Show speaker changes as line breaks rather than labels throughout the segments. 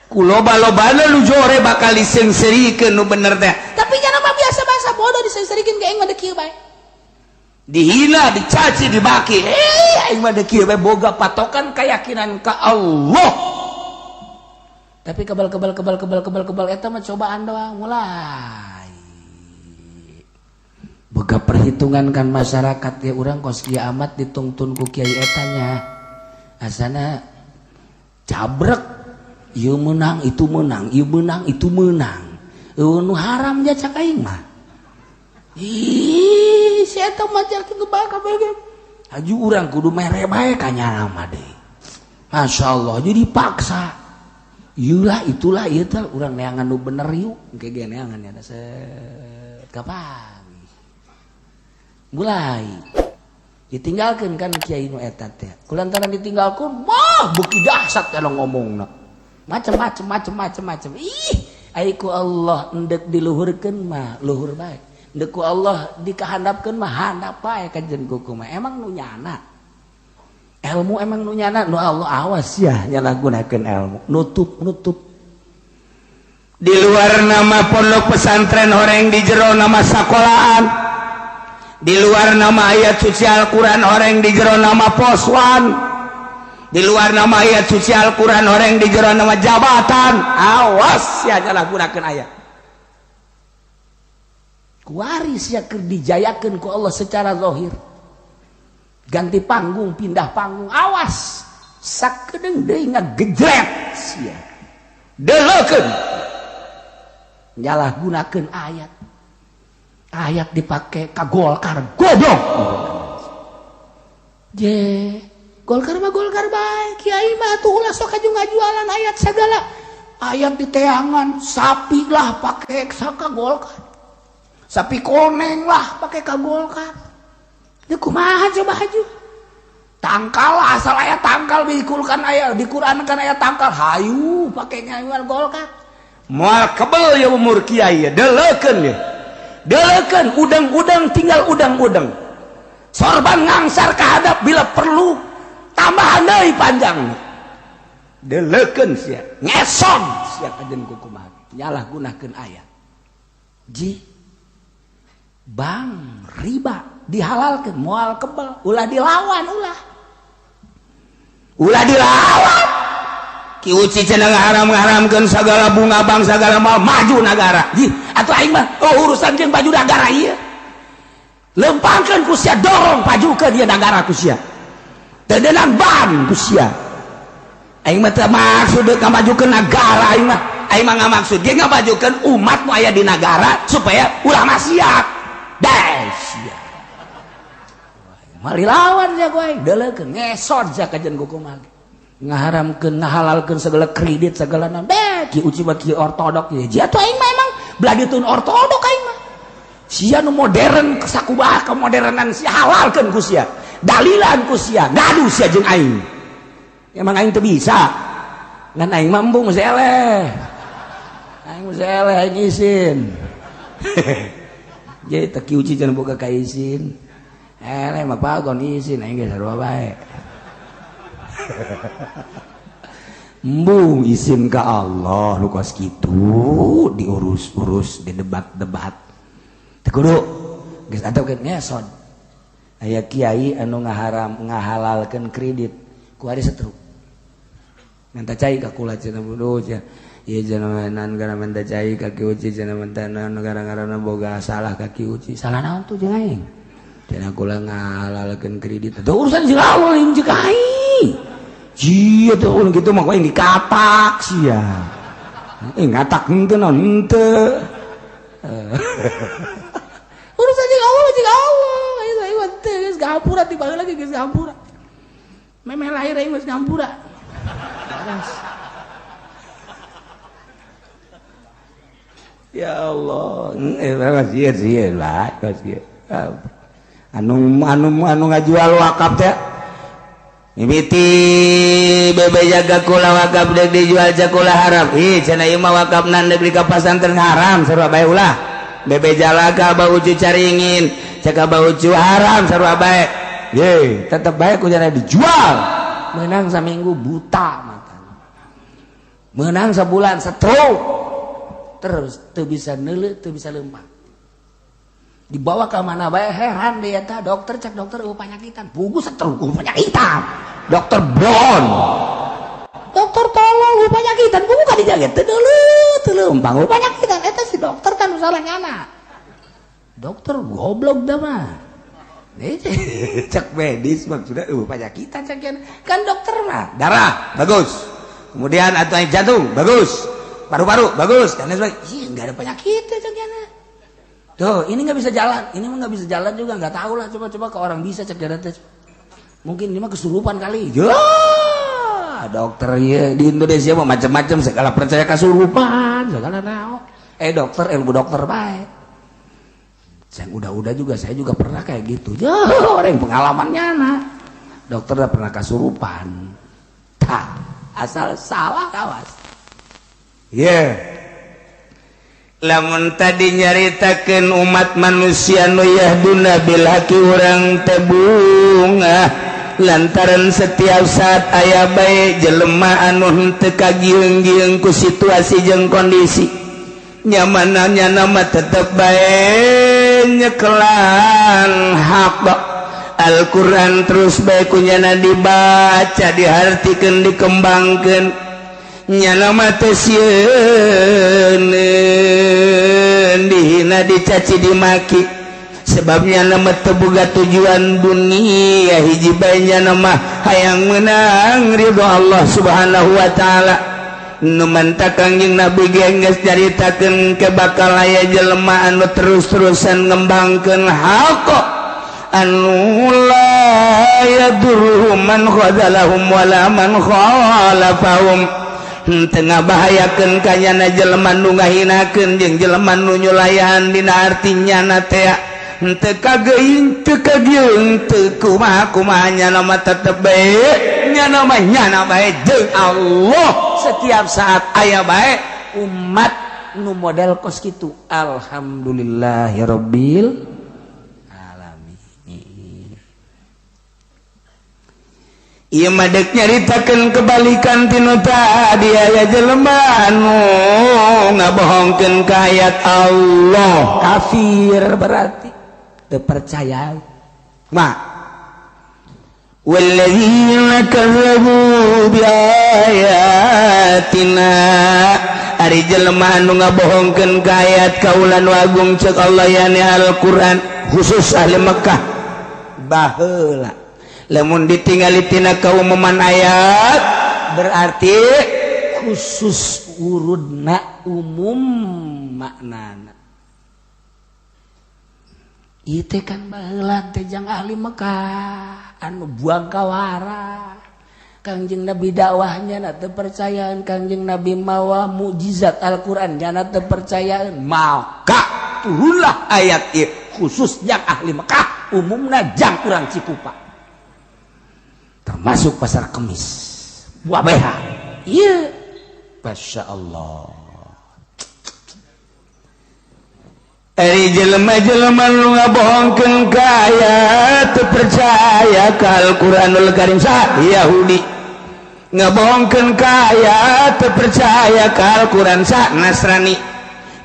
Ku loba-lobana lu jore bakal disengserikeun nu bener teh.
Tapi jangan mah biasa bahasa bodoh disengserikeun ge aing mah kieu bae.
Dihina, dicaci, dibaki. Eh, aing mah kieu bae boga patokan keyakinan ka Allah.
Tapi kebal kebal kebal kebal kebal kebal eta mah cobaan doang mulai.
Boga perhitungan kan masyarakat ya urang kos kieu amat ditungtun ku kiai eta nya. Asana cabrek ieu meunang itu meunang, ieu meunang itu meunang. Eueuh nu haram ja cak aing mah. Ih, si eta mah cak kebal kabeh. Haju urang kudu mere bae ka nyana mah deui. Masyaallah jadi dipaksa. Ieulah itulah ieu teh urang neangan nu bener yuk. Engke ge neangan ya set kapan. Mulai ditinggalkan kan kiai nu eta teh. Kulantaran ditinggalkeun, wah beuki dahsyat kana ngomongna. Macem-macem macem-macem macem. Ih, ai ku Allah endek diluhurkeun mah luhur bae. Endek ku Allah dikahandapkeun mah handap bae kajen kuku mah. Emang nu nyana. Ilmu emang nu nyana nu Allah awas ya nyalahgunakeun ilmu. Nutup-nutup. Di luar nama pondok pesantren horeng di jero nama sekolahan. Di luar nama ayat suci Al-Quran horeng di jero nama poswan. Di luar nama ayat suci Al-Quran horeng di jero nama jabatan. Awas ya nyalahgunakeun ayat. Kuari sia keur dijayakeun ku Allah secara zahir. Ganti panggung, pindah panggung, awas. Sakedeung deui ngagejret sia. Deleukeun. Nyalahgunakeun ayat. Ayat dipake ka Golkar, goblok.
Je, Golkar mah Golkar bae, kiai mah atuh ulah sok aju ngajualan ayat segala. Ayat di teangan, sapi lah pake saka Golkar. Sapi koneng lah pake ka Golkar. Ya kumaha coba haju.
Tangkal asal ayat tangkal dikulkan ayat di Quran kan ayat tangkal hayu pake ngajual Golkar. Moal kebel ya umur kiai deleukeun ya. Deleukeun udang-udang tinggal udang-udang. Sorban ngangsar kahadap bila perlu tambahan deui panjang. Deleukeun sia, ngeson sia kajen kukumaha. Nyalahgunakeun ayat. Ji bang riba dihalalkeun moal kebel, ulah dilawan ulah. Ulah dilawan. Ki Uci cenah ngaharam-ngaharamkeun sagala bunga bang sagala mal maju nagara. Ji atuh aing mah oh urusan jeung baju nagara ieu. Lempangkeun ku sia dorong pajukeun ieu nagara ku sia. Teu deunang ban ku sia. Aing mah teu maksud deuk ngamajukeun nagara aing mah. Aing mah ngamaksud ge ngamajukeun umat nu aya di nagara supaya ulah maksiat. Deh sia. Mari lawan sia ku aing deuleukeun ngesot sia kajen kukumaha. Ngaharamkeun ngahalalkeun segala kredit segala naon. Deh Ki Uci mah kieu ortodok ieu. Jia tuh aing mah emang belah ditun ortodok aing mah. Sia nu modern sakumaha kemodernan sia halalkeun ku sia. Dalilan ku sia, ngadu sia jeung aing. Emang aing teu bisa. Ngan aing mah embung geus eleh. Aing geus eleh aing isin. Jadi teu Ki Uci cenah boga ka isin. Eleh mah pagon isin aing geus sarua bae. Embung isin ka Allah nu kos kitu diurus-urus didebat-debat. Teu kudu geus atuh ngesot. Aya kiai anu ngaharam ngahalalkeun kredit ku ari setruk. Minta cai ka kula cenah bodoh cenah. Ieu cenah nan gara minta cai ka Ki Uci cenah minta naon gara-gara boga salah ka Ki Uci. Salah naon tuh jeung aing? Cenah kula ngahalalkeun kredit. Teu urusan jeung Allah lain jeung aing. Jia tuh ulun gitu mah aing dikatak sia. Ngatak henteu naon henteu.
Urusan jeung Allah jeung Allah. Aing mah teu geus ngampura ti baheula lagi geus ngampura. Memeh lahir aing geus ngampura.
Ya Allah, sieun sieun lah, sieun. Anu anu anu ngajual wakaf teh. Mimiti bebe jaga kula wakaf deuk dijual cakula haram. Ih cenah ieu mah wakafna deuk di ka pasantren haram sarua bae ulah. Bebe jalaka Abah Ucu caringin, cek Abah Ucu haram sarua bae. Ye, tetep bae ku jana dijual.
Menang saminggu buta matana.
Menang sebulan stroke. Terus teu bisa neuleuh, teu bisa leumpang. Dibawa ke mana bae heran dia eta dokter cek dokter eueuh panyakitan. Pugu stroke eueuh panyakitan. Dokter Brown. Dokter tolong eueuh panyakitan, pugu ka dijaga teu neuleuh, teu leumpang eueuh panyakitan. Eta si dokter kan salah nyana. Dokter goblok dah mah. Cek medis maksudnya eueuh panyakitan cek kan dokter mah darah bagus. Kemudian atau jantung bagus. Paru-paru bagus dan lain sebagainya. Ih, enggak ada penyakit ya cek nyana. Tuh, ini nggak bisa jalan, ini mah nggak bisa jalan juga, nggak tahu lah, coba-coba ke orang bisa cek jalan tes. Mungkin ini mah kesurupan kali. Ya, dokter ya di Indonesia mah macam-macam, segala percaya kesurupan, segala naon. Dokter ilmu dokter baik. Saya udah-udah juga, saya juga pernah kayak gitu. Ya, orang yang pengalamannya nah. Dokter udah pernah kesurupan. Tak, asal salah kawas.
Yeah. Lamun tadi nyaritakeun umat manusia nu yahduna bil haqi urang teh bungah lantaran setiap saat aya bae jelema anu henteu kagieung-gieung ku situasi jeung kondisi nyamananya nama tetep bae nyekelan hak Al-Qur'an terus bae kunyana dibaca dihartikeun dikembangkeun nyana mah teh sieun dihina dicaci dimaki sebabnya nama teu boga tujuan dunia hiji bae nyana mah hayang meunang ridho Allah Subhanahu wa taala. Nu mantap Kangjeng Nabi ge geus nyaritakeun ke bakal aya jelema anu terus-terusan ngembangkeun hak anu la yadurruhum man khadalahum wala man khalafahum tengah bahayakeun ka nyana jelema nu ngahinakeun jeung jelema nu nyulayan dina arti nyana teh henteu kageuing teu kagieung teu kumaha-kumaha nyana mah tetep bae nyana mah nyana bae jeung Allah
setiap saat aya bae umat nu model kos kitu. Alhamdulillahirabbil alamin.
Ieu mah deuk nyaritakeun kebalikan tinu tadi aya jelema anu ngabohongkeun ka ayat Allah
kafir berarti teu percaya
ma walladzina kazzabu biayatina ari jelema anu ngabohongkeun ka ayat kaula nu agung ceuk Allah yani Al-Qur'an khusus ahli Mekah baheula lamun ditingali tina kaumuman ayat berarti
khusus urudna umum maknana. Ieu teh kan baheula teh jang ahli Mekah anu buang kawara. Kangjeng Nabi dakwahnya na teu percayaan, Kangjeng Nabi mawa mukjizat Al-Qur'an nya teu percayaan, maka turunlah ayat ieu khusus jang ahli Mekah, umumna jang urang Cikupa. Termasuk pasar Kemis. Wabeha. Ieu Masya Allah.
Ari jelema-jelema nu ngabohongkeun ka ayat teu percaya ka Al-Qur'anul Karim sa Yahudi ngabohongkeun ka ayat teu percaya ka Al-Qur'an sa Nasrani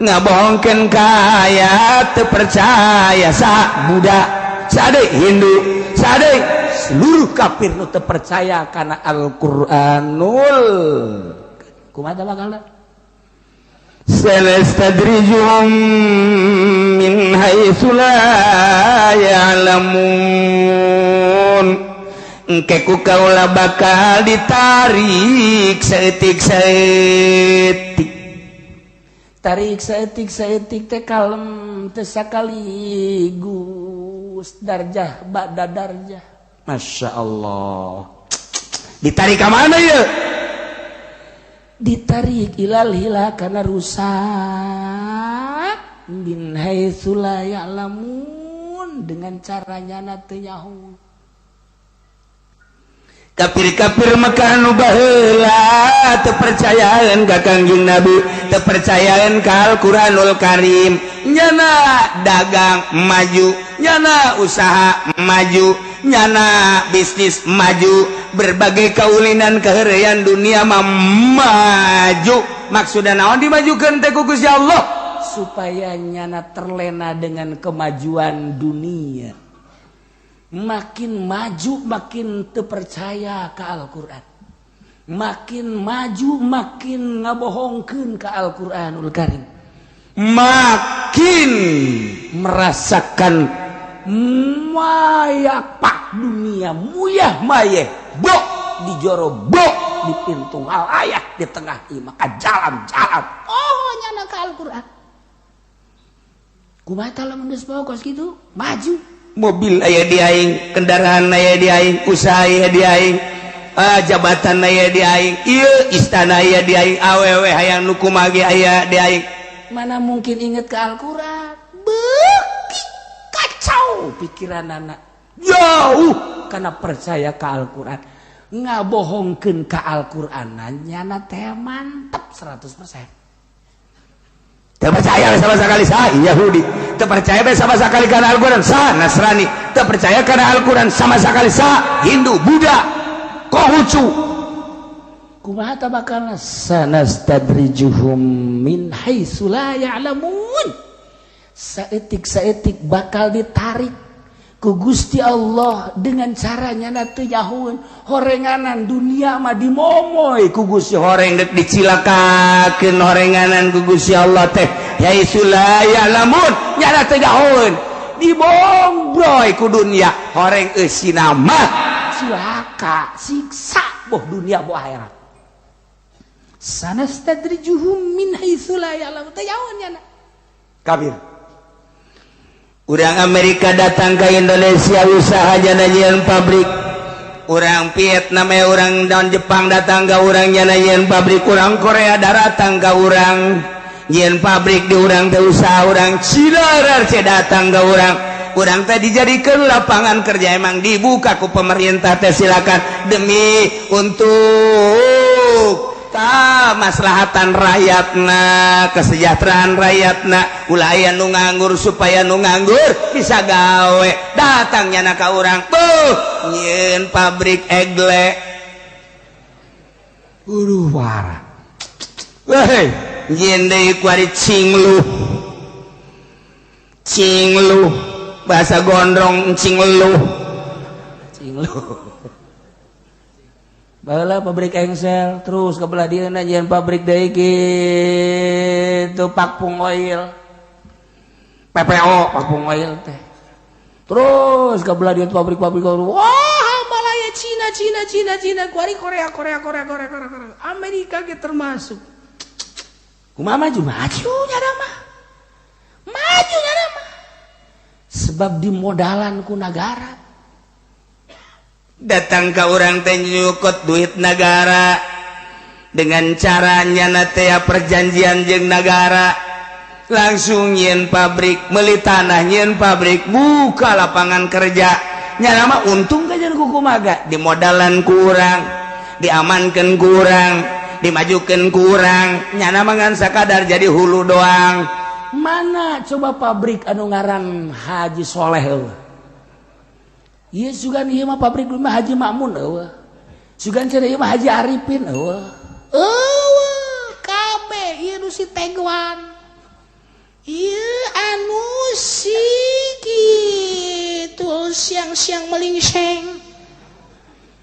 ngabohongkeun ka ayat teu percaya sa Buddha sa deui Hindu sa deui
seluruh kafir nu teu percaya kana Al-Qur'anul kumaha bakalna
sanastadrijuhum min haitsu la ya'lamun engke ku kaula bakal ditarik saeutik-saeutik
tarik saeutik-saeutik teh kalem teh sakaligus darjah ba'da darjah.
Masya Allah ditarik ka mana ieu?
Ditarik ilal hila karena rusak min haitsu la ya'lamun dengan caranya na teu nyaho.
Kafir-kafir Mekah nu baheula teu percayaan ka Kangjeng Nabi, teu percayaan ka Al-Qur'anul Karim, nyana dagang maju, nyana usaha maju, nyana bisnis maju, berbagai kaulinan keheureuyan dunia mah maju. Maksudna naon dimajukeun teh ku Gusti Allah?
Supaya nyana terlena dengan kemajuan dunia. Makin maju makin terpercaya ke Al-Qur'an. Makin maju makin ngabohongkeun ka Al-Qur'anul Karim.
Makin merasakan
mayak pak dunia muyah mayeh bok di joro bok di pintu ayah di tengah imah ka jalan-jalan oh nyana ka Al-Qur'an. Kumaha lamun geus kos kitu maju
mobil aya di aing, kendaraan aya di aing, usaha aya di aing, jabatan aya di aing, ieu istana aya di aing, awewe hayang nu kumaha ge aya di aing.
Mana mungkin inget ke Al-Qur'an? Beuki kacau pikiran anak jauh karena percaya ke Al-Qur'an. Ngabohongkeun ka Al-Qur'an nyana teh mantep 100%.
Teu percaya sama sekali sah Yahudi, teu percaya sama sekali kana Al-Qur'an sah Nasrani, teu percaya kana Al-Qur'an sama sekali sah Hindu, Buddha, Konghucu.
Kumaha ta bakalna sanastadrijuhum min haitsu la ya'lamun. Saeutik-saeutik bakal ditarik ku Gusti Allah dengan caranya na teu nyahoeun horenganan dunia mah dimomoy
ku Gusti horeng dek dicilakakeun horenganan ku Gusti Allah teh haitsu la ya'lamun nyana teu nyahoeun dibombroy ku dunia horeng eusina mah
cilaka siksa boh dunia boh akhirat. Sanastadrijuhum min haitsu la ya'lamun teu nyahoeun nyana
kafir. Urang Amerika datang ke Indonesia usaha jana pabrik, urang Vietnam urang dan Jepang datang ke urang jana pabrik, urang Korea datang ke urang nyian pabrik di urang teh usaha, urang Cina RRC datang ke urang, urang teh dijadikan lapangan kerja emang dibuka ku pemerintah teh silakan demi untuk maslahatan rakyatna, kesejahteraan rakyatna, ulah aya nu nganggur supaya nu nganggur bisa gawe. Datangnya na ka urang tuh nyieun pabrik egle.
Uduh parah.
Weh, nyieun deui kuari cingluh. Cingluh bahasa gondrong cingluh.
Cingluh. Baheula pabrik engsel terus ke belah dieu nyieun pabrik deui kitu Pakpung Oil. PPO Pakpung Oil teh. Terus ke belah dieu pabrik-pabrik wah Malaya Cina Cina Cina Cina kuari Korea Korea Korea Korea Korea Korea Amerika ge termasuk. Kumaha maju maju nyana mah. Maju nyana mah. Sebab dimodalan ku nagara.
Datang ke orang teh nyukut duit negara dengan caranya teh perjanjian jeung negara langsung nyieun pabrik, meuli tanah nyieun pabrik, buka lapangan kerja. Nyana mah untung kajian ku kumaga, dimodalan kurang, diamankan kurang, dimajukan kurang, nyana mah ngan sakadar jadi hulu doang.
Mana coba pabrik anu ngaran Haji Soleh eueuh. Ieu sugan ieu mah pabrik mah Haji Makmun eueuh. Sugan cenah ieu mah Haji Arifin eueuh. Eueuh kabeh ieu nu si Teguan. Ieu anu si kitu siang-siang melingseng.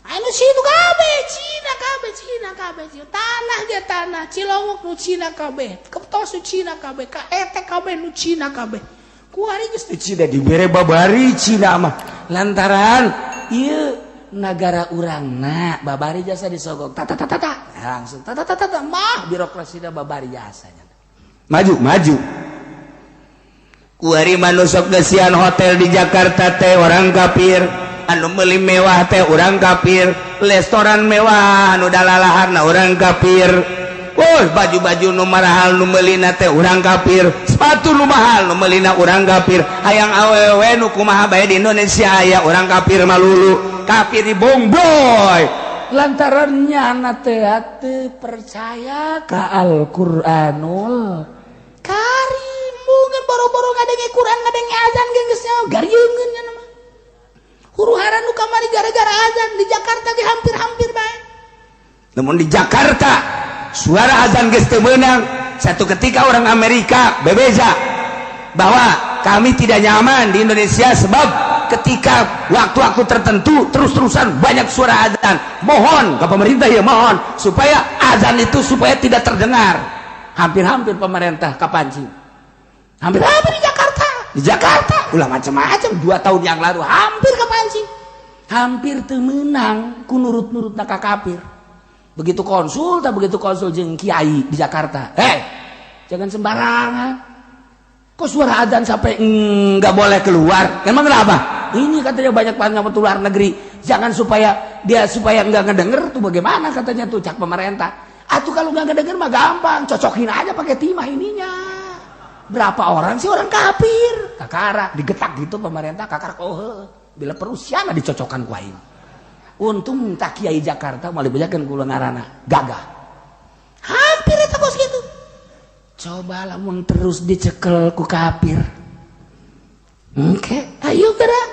Anu si itu kabeh Cina kabeh Cina kabeh tanah ge tanah Cilongok nu Cina kabeh, Keptos nu Cina kabeh, Kaetek kabeh nu Cina kabeh. Kuari geus teh
Cina dibere babari Cina mah
lantaran ieu nagara urangna babari jasa disogok tata tata tata langsung tata tata tata mah birokrasina babari jasanya
maju maju. Kuari manusok gesian hotel di Jakarta teh orang kafir, anu meuli mewah teh orang kafir, restoran mewah anu dalalaharna orang kafir. Oh, baju-baju nu marahal nu meulina teh urang kafir, sepatu nu mahal nu meulina urang kafir, hayang awewe nu kumaha bae di Indonesia aya urang kafir malulu, kafir dibongboy.
Lantaran nyana teh teu percaya ka Al-Qur'anul Karim. Mungkin boro-boro ngadenge Quran ngadenge azan ge geus nyaho garieungeun nya mah. Huru hara nu kamari gara-gara azan di Jakarta ge hampir-hampir bae.
Namun di Jakarta suara azan geus teu meunang. Satu ketika orang Amerika bebeja bahwa kami tidak nyaman di Indonesia sebab ketika waktu-waktu tertentu terus-terusan banyak suara azan. Mohon ke pemerintah ya, mohon supaya azan itu supaya tidak terdengar.
Hampir-hampir pemerintah kapancing. Hampir-hampir di Jakarta. Di Jakarta ulah macam-macam 2 tahun yang lalu hampir kepancing. Hampir teu meunang ku nurut-nurut ka kafir. Begitu konsul, tak begitu konsul jeung kiai di Jakarta. "Hei, jangan sembarangan. Kok suara adzan sampai nggak boleh keluar? Emang kenapa?" "Ini katanya banyak banget luar negeri. Jangan supaya dia supaya nggak ngedenger tuh bagaimana katanya tuh," cak pemerintah. "Atau kalau nggak ngedenger mah gampang, cocokin aja pakai timah ininya. Berapa orang sih orang kafir?" Kakara digetak gitu pemerintah, kakara, "Oh, bila perlu siapa dicocokkan ku aing." Untung tak kiai Jakarta malah dibejakeun ku ngaranna gagah. Hampir eta kos gitu. Coba lamun terus dicekel ku kafir. Oke, ayo gerak.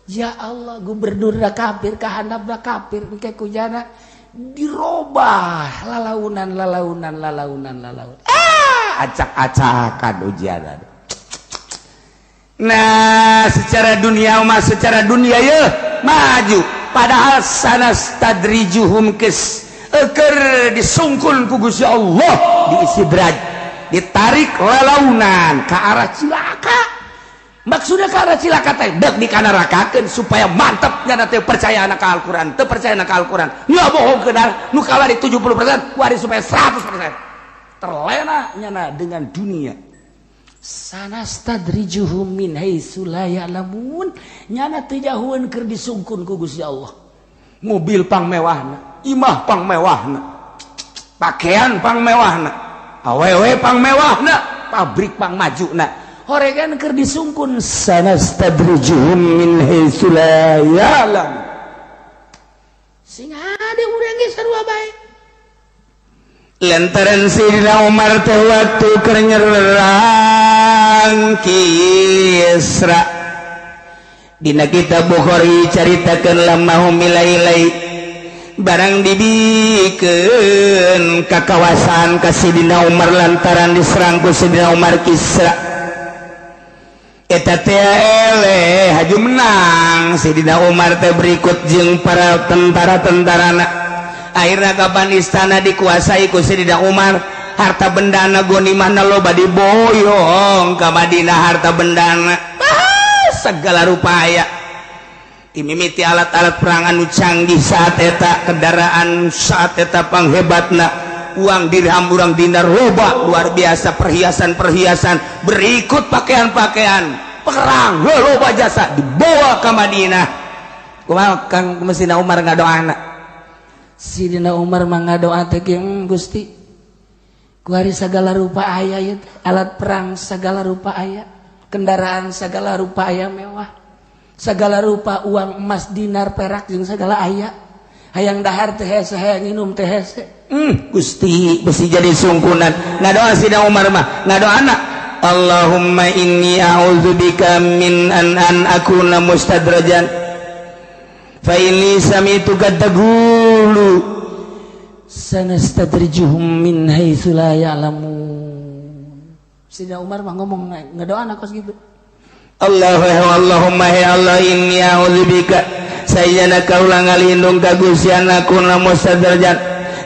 Ya Allah, gubernur kafir, kahandap kafir, engke kujana dirobah lalaunan, lalaunan, lalaunan, lalaunan.
Ah, acak-acakan ujian. Nah, secara dunia mah, secara dunia ya maju, padahal sanastadrijuhum kes eker disungkun ku Gusti Allah, diistidraj, ditarik lalaunan ke arah cilaka. Maksudnya ke arah cilaka teh dek dikanarakakeun supaya mantep nya teh percaya anak Al-Qur'an, teu percaya anak Al-Qur'an. Nggak bohong kenar nu kawari 70% wari supaya 100%
terlena nyana dengan dunia. Sanastadrijuhum min haitsu la ya'lamun. Nyana teu jahueun keur disungkun ku Gusti Allah.
Mobil pang mewahna, imah pang mewahna, pakaian pang mewahna, awewe pang mewahna, pabrik pang majuna.
Horegan keur disungkun.
Sanastadrijuhum min haitsu la ya'lam.
Sing hade urang ge sarua bae.
Lantaran Sayyidina Umar teh waktu keur nyerang Kisra, dina kitab Bukhari caritakeun lamma humilai barang dibikeun ka kawasan ka Sayyidina Umar lantaran diserang ku Sayyidina Umar Kisra eta teh eleh haju menang. Sayyidina Umar teh berikut jeung para tentara-tentarana. Akhirnya kapan istana dikuasai ku Sayyidina Umar, harta bendana gonimahna loba diboyong ka Madinah. Harta bendana, ah, segala rupa aya, dimimiti alat-alat perang anu canggih saat eta, kendaraan saat eta panghebatna, uang dirham, urang dinar loba luar biasa, perhiasan-perhiasan, berikut pakaian-pakaian perang loba jasa dibawa ke Madinah. Kumaha Kang Mesina Umar ngadoana?
Sidina Umar mah ngadoa teh, "Gusti, kuari segala rupa aya ya, alat perang segala rupa aya, kendaraan segala rupa aya mewah, segala rupa uang emas, dinar, perak jeung segala aya. Hayang dahar teh hese, hayang minum teh hese."
Gusti, besi jadi sungkunan. Ngadoa Sidina Umar mah ngadoana, "Allahumma inni a'udzubika min an akuna mustadrajan, fa inni sami'tuka taqulu
sanastadrijuhum min haitsu la ya'lamun." Sidina Umar mah ngomong ngadoa kos gitu.
Allah, Allahumma, ya Allah, inni a'udzubika, sayana kaula ngalindung ka Gusti, an akuna mustadrajan,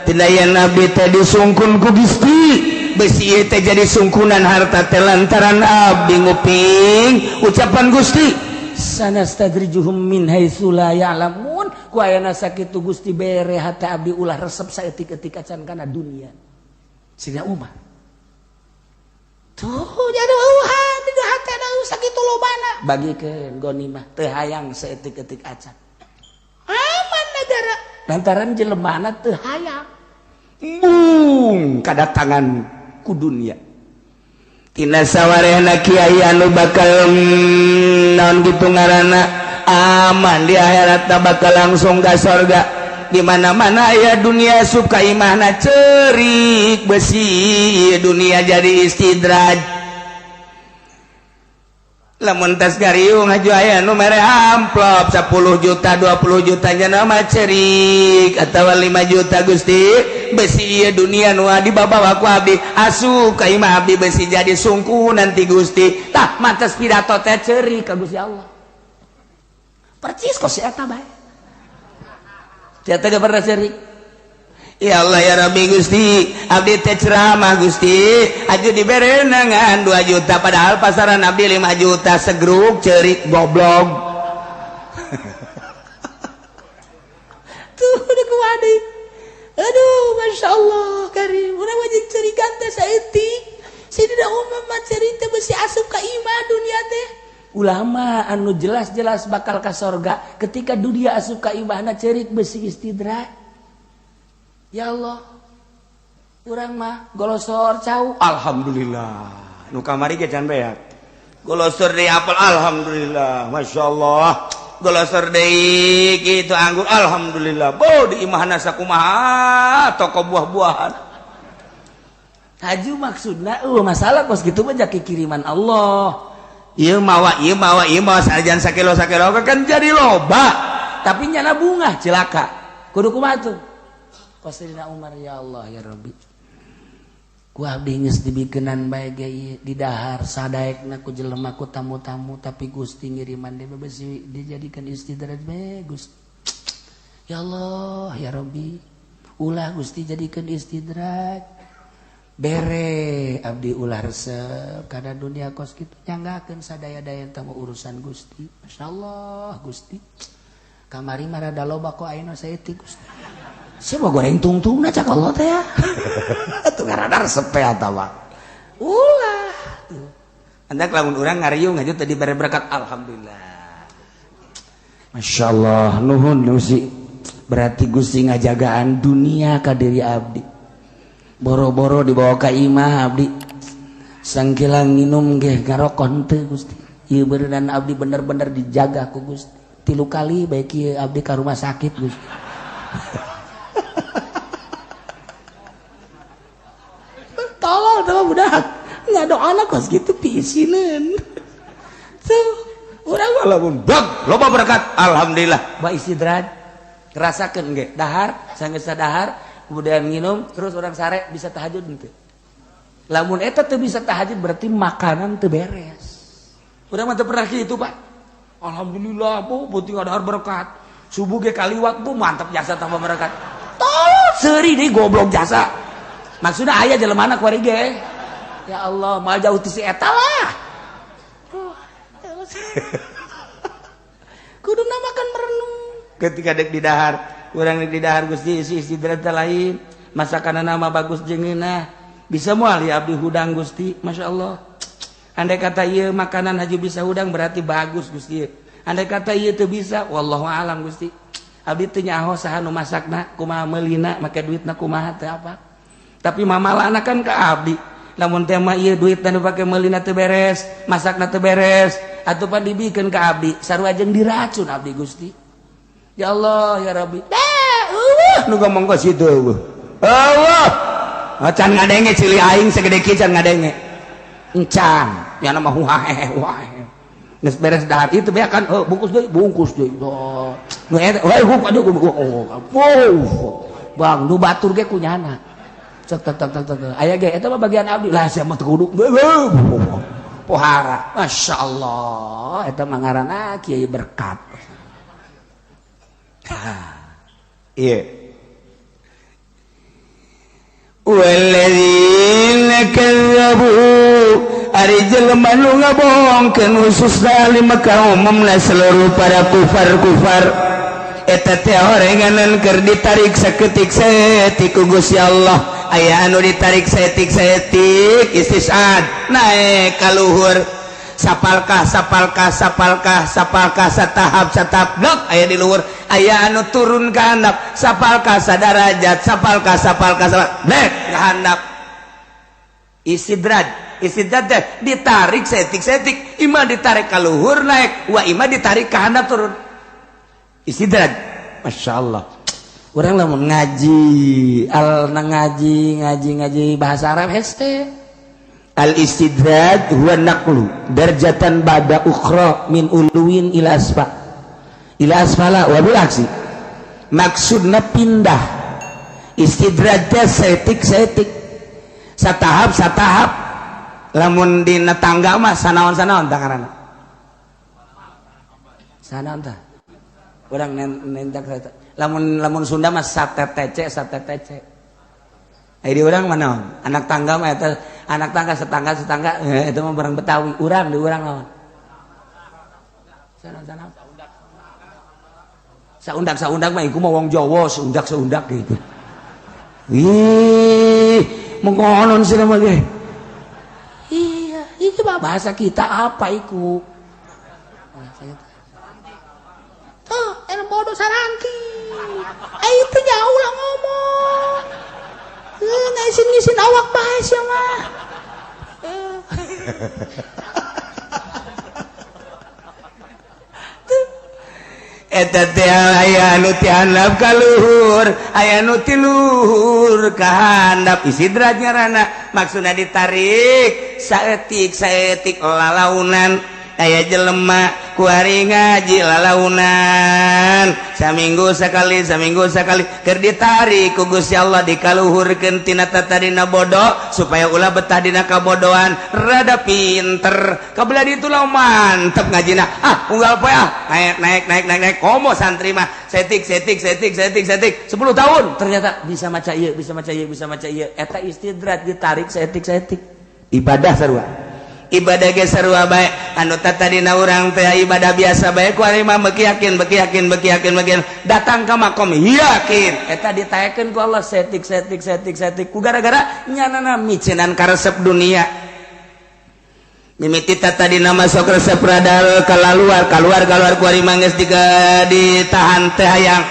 tina yen abdi teh disungkun ku Gusti, besi ieu teh jadi sungkunan harta teh lantaran abdi nguping ucapan Gusti
sanastadrijuhum min haitsu la ya'lamun. Ku ayana sakitu Gusti bere hate abdi ulah resep saeutik-eutik acan kana dunia. Sidina Umar tuh jadi eueuhan di hate sakitu lobana, bagikeun gonimah, teu hayang saeutik-eutik acan. Aman negara lantaran jelemana teu hayang
mung kadatangan ku dunia. Tina sawarehna kiai anu bakal naon gitu ngaranna aman di akhirat, bakal langsung ke sorga. Di mana-mana ya dunia suka imahna cerik, besi dunia jadi istidraj. Lamun tas gariung haju aya nu mere amplop 10 juta 20 juta nya nama cerik atawa 5 juta Gusti besi ieu dunia nu dibabawa ku abdi asup ka imah abdi besi jadi sungku nanti Gusti tah mantes pidato teh cerik ka Gusti Allah percis kok si eta bae si eta ge pernah cerik. Ya Allah ya Rabbi Gusti abdi teh ceramah Gusti aju dibere ngan 2 juta padahal pasaran abdi 5 juta segruk cerik goblok.
Tuh udah kuadi. Aduh Masya Allah karim urang wajib cerikan teh saeutik sidina umum mah cerik teh besi asup ka imah dunia teh. Ulama anu jelas-jelas bakal ka sorga ketika dunia asup ka imahna cerik besi istidraj. Ya Allah, urang mah golosor cau.
Alhamdulillah. Nu kamari ge can beak. Golosor deui apel alhamdulillah. Masyaallah. Golosor deui kitu anggur alhamdulillah. Bo di imahna sakumaha toko buah-buahan.
Haju maksudna eueuh masalah kos kitu mah jaki kiriman Allah.
Ieu mawa ieu mawa ieu mawa sajan sakilo-sakilo kan jadi loba.
Tapi nyana bungah cilaka. Kudu kumaha tuh? Sayyidina Umar ya Allah ya Rabbi ku abdi geus dibikenan bae ge ieu didahar sadaekna ku jelema ku tamu-tamu tapi Gusti ngiriman deui besi dijadikan istidraj bae Gusti ya Allah ya Rabbi ulah Gusti jadikan istidraj bere abdi ulah resep kana dunia kos kitu nyanggakeun sadaya-daya tamu urusan Gusti masyaallah Gusti kamari mah rada loba kok ayeuna saeutik Gusti. Siapa goreng tungtung na cak Allah teh ya. Tuh ngaradar resep teh atawa. Ulah tuh.
Andak lamun urang ngariung aja tadi bare berkat alhamdulillah.
Masya Allah nuhun Gusti. Berarti Gusti ngajagaan dunia ka diri abdi. Boro-boro dibawa ka imah abdi. Sangkilang nginum ge ngarokon teu Gusti. Ieu beureunan abdi bener-bener dijaga ku Gusti. 3 kali bae kieu abdi ka rumah sakit Gusti. Tolol tuh budak ngadoana kos gitu piisineun. Tuh urang mah
lamun bag loba berkat alhamdulillah.
Ba istidraj rasakeun ge dahar sanggeus dahar kemudian nginum terus orang sare bisa tahajud henteu. Lamun eta teu bisa tahajud berarti makanan teu beres.
Urang mah teu pernah kitu Pak. Alhamdulillah bu penting dahar berkat. Subuh ge kaliwat bu mantap jasa tambah berkat.
Tolol seuri deui goblok jasa. Maksudnya ayah jelema anak kuari ge. Ya Allah, mal jauh ti si eta lah. Kudu makan merenung.
Ketika dek di dahar, urang dek di dahar Gusti isi istirahat lain, masakanna mah bagus jeung ngeunah. Bisa moal ya abdi hudang Gusti, Masya Allah. Andai kata ieu makanan haji bisa hudang berarti bagus Gusti. Andai kata ieu teu bisa, wallahu alam Gusti. Abdi teu nyaho saha nu masakna, kumaha meulina, make duitna kumaha teh apa. Tapi mamalana kan ke abdi. Lamun teh mah ieu duit nu pake meulina teu beres, masakna teu beres, atuh pan dibikeun ka abdi, sarua jeung diracun abdi Gusti. Ya Allah ya Rabbi. Dah, eueuh nu ngomong kos kitu eueuh. Eueuh. Can ngadenge cili aing segede kieu can ngadenge. Encan, nya mah huhaeh huhaeh. Geus beres dahar itu beak kan, oh, bungkus deui, bungkus deui. Oh. Nu eta, we huk aduh oh.
Bang, nu batur ge kunyana. Cek tek tek tek tek. Aya ge eta mah bagian abdi lah sia mah teu kudu. Pohara. Masya Allah, eta mah ngaranna kiai berkat.
Iya. Walladzina kadzabu ari jelema nu ngabohongkeun khususna di Mekah umumna seluruh para kufar-kufar eta teh orenganan keur ditarik saketik saeutik ku Gusti Allah. Aya anu ditarik saeutik-saeutik istisad naek ka luhur sapalkah sapalkah sapalkah sapalkah satahap satahap dok aya di luhur aya anu turun ka handap sapalkah sadarajat sapalkah sapalkah sapalkah dek ka handap istidraj istidraj teh ditarik saeutik-saeutik imah ditarik ka luhur naek wa imah ditarik ka handap turun istidraj. Masya Allah.
Urang lamun ngaji, al ngaji, ngaji, ngaji bahasa Arab hese.
Al istidraj huwa naqlu darjatan ba'da ukhra min uluwin ila asfa ila asfala wa bil aksi. Maksudna pindah istidraj teh saeutik-saeutik, satahap satahap. Lamun dina tangga mah sanaon-sanaon tah ngaranna,
sanaon tah urang nentak lamun lamun Sunda mah satetece satetece. Ai di urang mah naon? Anak tangga mah eta, anak tangga setangga setangga itu mah barang Betawi. Urang di urang naon? Sana-sana. Saundak saundak mah iku mah wong Jawa, seundak seundak gitu. Ih, mengkonon sih mah ge. Iya, itu mah bahasa kita apa iku? Tuh, enak bodoh saranti. Eh itu jauh lah ngomong. Ngisin-ngisin awak bae sia mah.
Eta teh aya nu ti handap ka luhur, aya nu ti luhur ka handap. Istidraj ngaranna, maksudna ditarik saeutik saeutik lalaunan. Aya jelema kuari ngaji lalaunan saminggu sekali saminggu sekali keur ditarik ku Gusti Allah dikaluhurkeun tina tatadina bodoh supaya ulah betah dina kabodohan, rada pinter kabelah ditu lah mantep ngajina. Ah unggal poe ah naik naik naik naik naik komo santri mah setik setik setik setik setik 10 tahun
ternyata bisa maca ieu bisa maca ieu bisa maca ieu. Eta istidraj ditarik setik setik.
Ibadah sarua, ibadah ge sarua bae anu tatadina urang teh ibadah biasa bae ku ari mah beuki yakin beuki yakin beuki yakin beuki datang ka makom yakin.
Eta ditaekeun ku Allah setik setik setik setik ku gara-gara
nyanana micenan karesep dunia. Mimiti tatadina masuk resep radal kaluar kaluar kaluar ku ari mah geus ditahan teh hayang.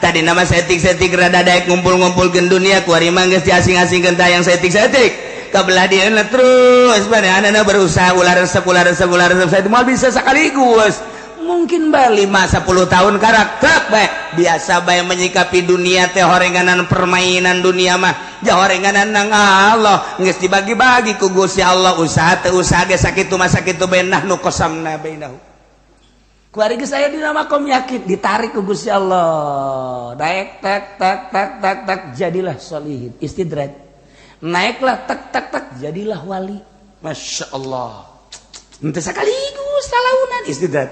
Tadi nama setik-setik rada daek ngumpul-ngumpulkeun dunia ku ari mah geus diasing-asingkeun teh hayang setik-setik. Kabelah dieuna terus manehna berusaha ulah resep ulah resep ulah resep saya moal bisa sekaligus. Mungkin bae 5 10 tahun karakter bae biasa bae menyikapi dunia teh horenganan permainan dunia mah jahorenganan nang Allah geus dibagi-bagi ku Gusti Allah usaha teu usaha ge sakitu mah sakitu bae nahnu qasamna bainahu.
Ku ari geus aya dina makom yakin ditarik ku Gusti Allah daek tek tek tek tek tek jadilah sholihin istidraj. Naiklah tek tek tek jadilah wali.
Masya Allah.
Henteu sakaligus salaunan
istidraj.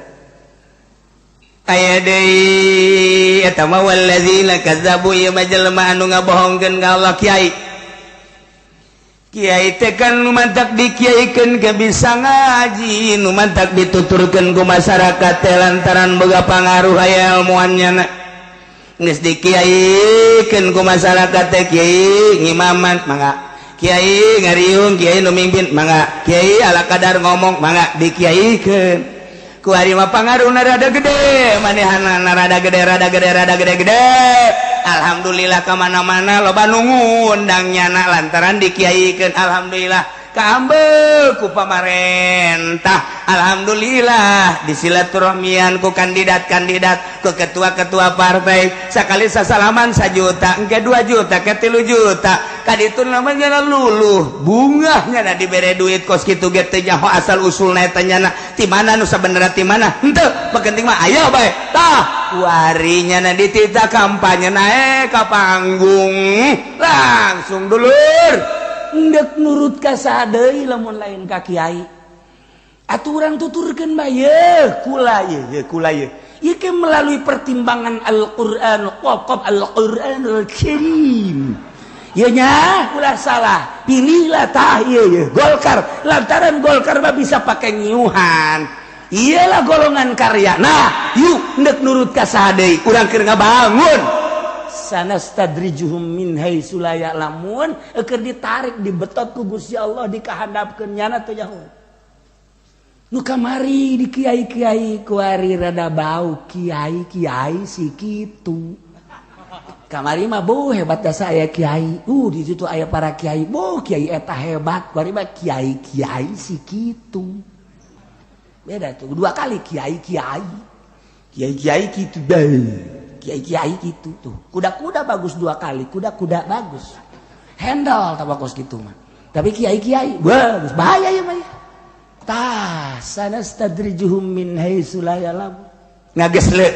Aya deui eta mah wallazina kazzabu ieu mah jelema anu ngabohongkeun ka Allah. Kiai kiai teh kan nu mantak dikiaikeun ke bisa ngaji, nu mantak dituturkeun ku masyarakat teh lantaran boga pangaruh aya ilmuan nyana. Geus dikiaikeun ku masyarakat teh kiai ngimaman mangga, kiai ngariung, kiai nu mimpin mangga, kiai ala kadar ngomong mangga dikiaikeun. Ku ari mah pangaruhna rada gede, manehna rada gede rada gede rada gede gede. Alhamdulillah ka mana-mana loba nu ngundang nyana lantaran dikiaikeun. Alhamdulillah kaambeul ku pamarentah, alhamdulillah disilaturahmian ku kandidat-kandidat, ku ketua-ketua partai. Sakali sasalaman 1 juta, engke 2 juta, ke 3 juta. Kaditu namanya luluh, bungahnya na dibere duit kos kitu ge teu nyaho asal usulna eta nyana. Ti mana nu sabenerna ti mana? Henteu, penting mah ayo bae. Tah, warinya na ditita kampanye naek ka panggung. Langsung dulur.
Ndek nurut ka saha deui lamun lain ka kiai. Atuh urang tuturkeun bae yeuh kula yeuh yeuh kula yeuh. Ieu ke melalui pertimbangan Al-Qur'an, qaf Al-Qur'anul Karim. Ieu nya ulah salah, pilihlah tah ieu yeuh Golkar. Lantaran Golkar mah bisa pake nyiuhan. Iyalah golongan karya. Nah, yuk ndek nurut ka saha deui, urang keur ngabangun. Sanastadrijuhum min haitsu la ya'lamun, keur ditarik dibetot ku Gusti Allah dikahandapkeun nyana teu nyaho. Nu kamari di kiai-kiai kuari rada bau kiai-kiai si kitu. Kamari mah boh hebat dasa aya kiai. Di situ aya para kiai. Boh kiai eta hebat, kuari mah kiai-kiai si kitu. Beda tuh, dua kali kiai-kiai. Kiai-kiai kitu bae. Kiai-kiai gitu tuh. Kuda-kuda bagus dua kali, kuda-kuda bagus. Handle tabakos gitu mah. Tapi kiai-kiai, wah bahaya ya mah. Tah, sanastadrijuhum min haitsu la ya'lamun.
Ngagesle.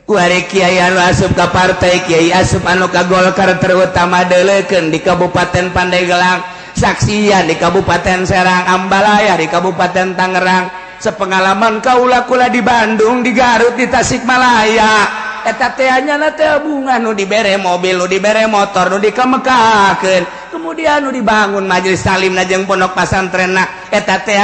Kuari kiai anu asup ka partai, kiai asup anu ka Golkar terutama deuleukeun di Kabupaten Pandeglang, saksian di Kabupaten Serang, Ambalaya di Kabupaten Tangerang. Sepengalaman kaula kula di Bandung, di Garut, di Tasikmalaya. Eta teh nyana teh bunga nu dibere mobil, nu dibere motor, nu dikamekakeun. Kemudian nu dibangun majelis talim jeung pondok pasantrenna eta teh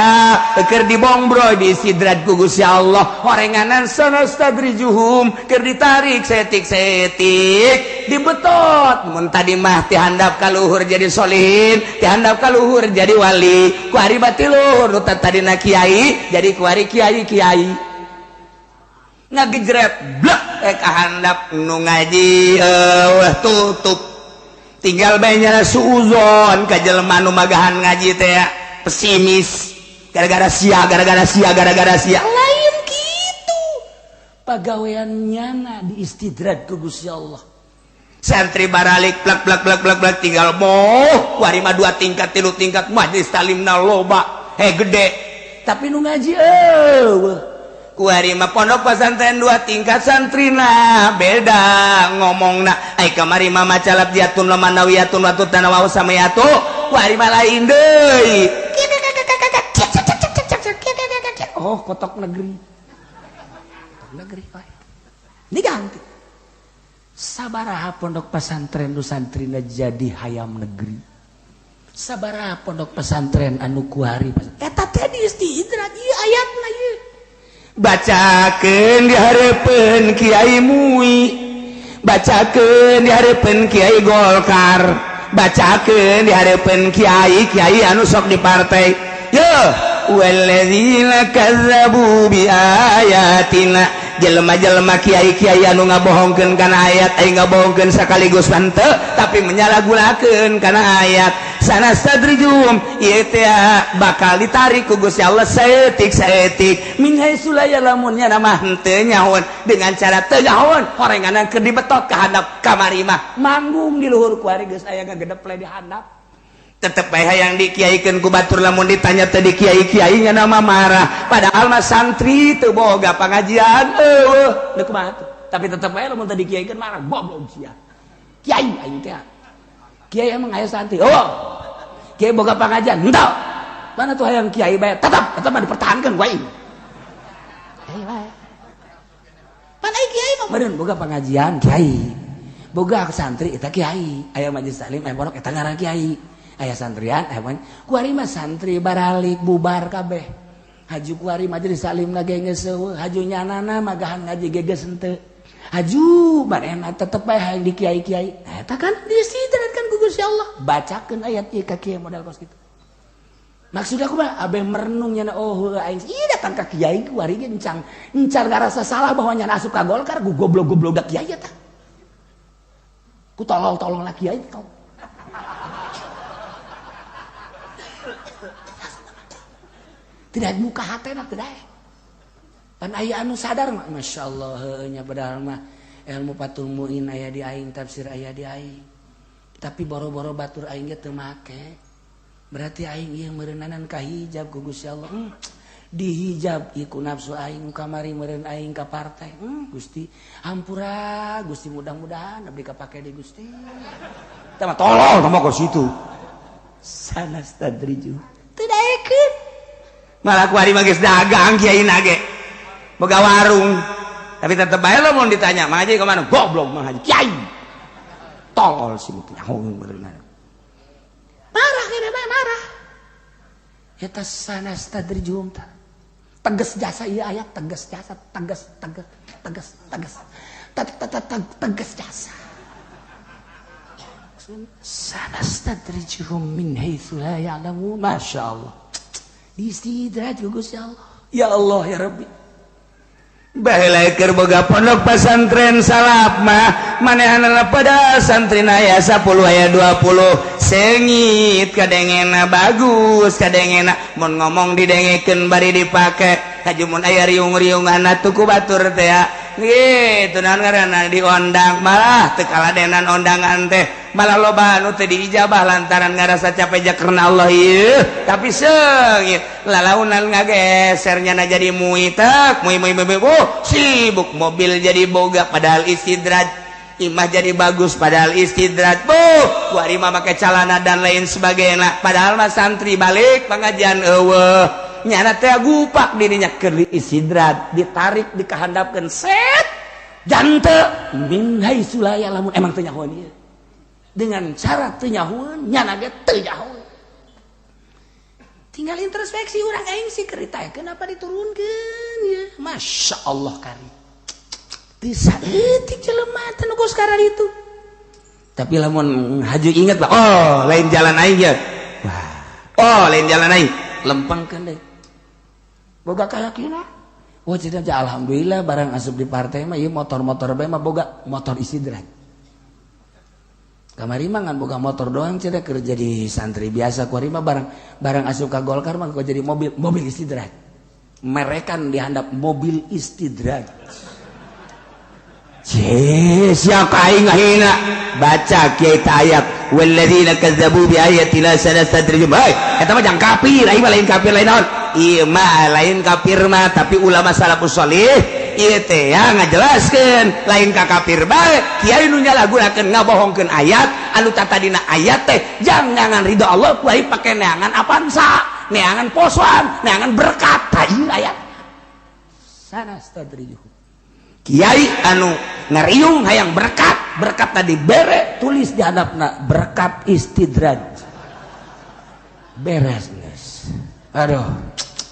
keur dibongbroy diistidraj ku Gusti Allah. Horenganan sanastadrijuhum keur ditarik setik-setik dibetot. Mun tadi mah ti handap ka luhur jadi solihin, ti handap ka luhur jadi wali. Ku ari bati luhur nu tadina kiai jadi ku ari kiai-kiai. Ngagejret blek ka handap nu ngaji eueuh tutup. Tinggal bae nyana suuzon ka jelema nu magahan ngaji teh pesimis gara-gara sia, gara-gara sia, gara-gara sia.
Lain kitu. Pagawean nyana diistidraj ku Gusti Allah.
Santri baralik plak plak plak plak plak tinggal moh kuari mah 2 tingkat 3 tingkat majelis talimna loba he gede
tapi nu ngaji eueuh.
Kuari mah pondok pesantren 2 tingkat santrina beda ngomongna ai kamari mah macalap jatun lamanawiyatun watu tanawaw samayatu kuari mah lain deui.
Oh kotok negeri, kotok negeri diganti. Sabaraha pondok pesantren nu santrina jadi hayam negeri. Sabaraha pondok pesantren anu kuari eta teh diistidraj ieu ayatna ieu.
Bacakeun di hareupeun Kiai Mui, bacakeun di hareupeun Kiai Golkar, bacakeun di hareupeun kiai-kiai anu sok di partai. Yo walladzina kazzabu bi ayatina, jelema-jelema kiai-kiai anu ngabohongkeun kana ayat, ai ngabohongkeun sakaligus henteu tapi menyalahgunakeun kana ayat. Sanastadrijum ieu teh bakal ditarik ku Gusti Allah saeutik-saeutik min haitsu la ya'lamun nya mah henteu nyahoan dengan cara teu nyahoan horenganan keur dibetot ka handap kamari mah
manggung di luhur ku ari geus aya ngagedeple di handap.
Tetep bae hayang dikiaikeun ku batur lamun ditanya teh di kiai-kiai nya nama marah padahal mah santri teu boga pangajian eueuh deuk kumaha tuh
tapi tetep bae lamun teh dikiaikeun marah goblok sia kiai aing teh kiai emang aya santri oh kiai boga pangajian henteu mana tuh hayang kiai bae tetep tetep mah dipertahankeun ku aing kiai bae pan ai kiai mah meureun boga pangajian kiai boga santri eta kiai aya majelis taklim aya pondok eta ngaran kiai aya santrian aya kuari mah santri baralik bubar kabeh haju kuari majelis taklim ge geus eueuh haju nyanana magahan ngaji ge geus henteu haju manehna tetep bae hayang di kiai-kiai eta kan diistidrajkan ku Gusti Allah bacakeun ayat ieu ka kiai modal kos kitu maksud aku mah abe merenung nyana oh aing ieu datang ka kiai kuari ge encang encar ngarasa salah bahwa nyana asup ka Golkar ku goblok-goblok da kiai eta ku tolol-tolol lah kiai tong. Tidak muka hatena tidak. Pan aya anu sadar mah masyaallah heueuh nya padahal mah ilmu Fathul Muin aya di aing tafsir aya di aing. Tapi boro-boro batur aing ge teu make. Berarti aing ieu meureunnanan ka hijab ku Gusti Allah. Dihijab ieu ku nafsu aing kamari meureun aing ka partai. Gusti hampura Gusti mudah-mudahan abdi kapake di Gusti. Tah mah tolol tah mah ka situ. Sanastadriju. Teu daekeun.
Malah ku ari mah geus dagang kiai nage boga warung tapi tetep bae lamun ditanya mah haji ka mana goblok mah haji kiai tolol sih nyaho beureunan
marah kene bae marah eta sanastadrijum ta tegas jasa ieu ayat tegas jasa tegas tegas tegas tegas tegas jasa sanastadrijuhum min haitsu la ya'lamun masyaallah diistidraj ku Gusti Allah ya Allah ya Rabbi
baheula keur boga pondok pesantren salaf mah manehanna pada santri aya 10 aya 20 seungit kadengena bagus kadengena mun ngomong didengekeun bari dipake hajumun aya riung-riungan atuh ku batur teh Gitu naon ngaranna diondang malah teu kaladenan ondangan teh malah loba anu teu diijabah lantaran ngarasa capek ja karena Allah ieu tapi seungit lalaunan ngageser nyana jadi mui tek mui mui mui oh sibuk mobil jadi boga padahal istidraj imah jadi bagus padahal istidraj buh kuari mah make calana dan lain sebagainya padahal mah santri balik pengajian eueuh nyana teh gupak dirinya keur istidraj ditarik dikahandapkeun set jante min haitsu la ya'lamun emang teu nyahoeun ieu dengan cara teu nyahoeun nyana ge teu nyahoeun tinggal introspeksi urang aing sih keur ditaekeun apa diturunkeun ya Masya Allah kari teu saeutik jelema teh nu geus kararitu tapi lamun haju inget lah oh lain jalan aing ya wah oh lain jalan aing lempengkeun deui boga keyakinan wah jadi alhamdulillah barang asup di partai mah ieu motor-motor bae mah boga motor istidraj kamari mah ngan boga motor doang cenah keur jadi santri biasa kuari mah barang asup ka Golkar mah kok jadi mobil mobil istidraj merekan dihandap mobil istidraj siapa aing ngahina baca kiai ayat walladzina kazzabu bi ayatina sanastadrijuhum hei eta mah jang kafir aing mah lain kafir lain naon ieu mah lain kafir mah tapi ulama salafus sholih ieu teh ya ngajelaskeun lain ka kafir bae kiai nu nyalahgunakeun ngabohongkeun ayat anu tatadina ayat teh jangan ridho Allah ku aing pake neangan apansa neangan posoan neangan berkat tah ieu ayat sanastadrijuhum kiai anu ngariung hayang berkat berkat tadi bere tulis di hadapna berkat istidraj beres geus aduh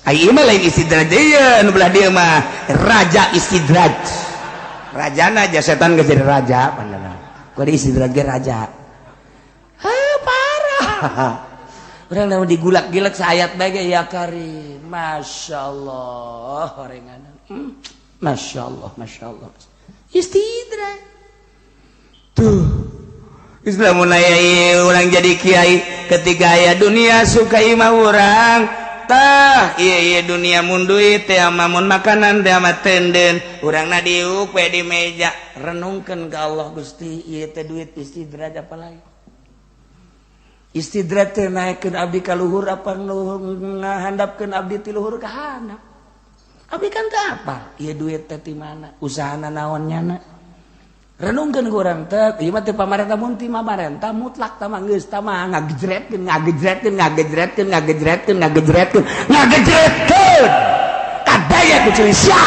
ai mah lain istidraj ieu nu belah dieu mah raja istidraj rajana aja setan geus jadi raja pandana kudu istidraj ge raja heuh parah urang lamun digulak-gilek saayat bae ge ya karim masyaallah horenganan Masya Allah, Masya Allah. Istidraj. Tuh. Islam mulai orang jadi kiai ketika aya dunia suka imah urang. Tah, iya iya dunia mun duit teh ama mun makanan teh ama tenden. Urangna diuk we di meja. Renungkeun ka Allah Gusti, ieu teh duit istidraj apa lain? Istidraj teh naekkeun abdi ka luhur apa ngahandapkeun abdi ti luhur ka handap? Abdi kan teu apa? Ieu duit teh ti mana? Usahana naon nyana? Renungkeun ku urang teh, ieu mah teu pamarentah mun ti pamarentah mutlak tah mah geus tah mah ngagejretkeun, ngagejretkeun, ngagejretkeun, ngagejretkeun, ngagejretkeun, ngagejretkeun. Kadaya ku ciri sia.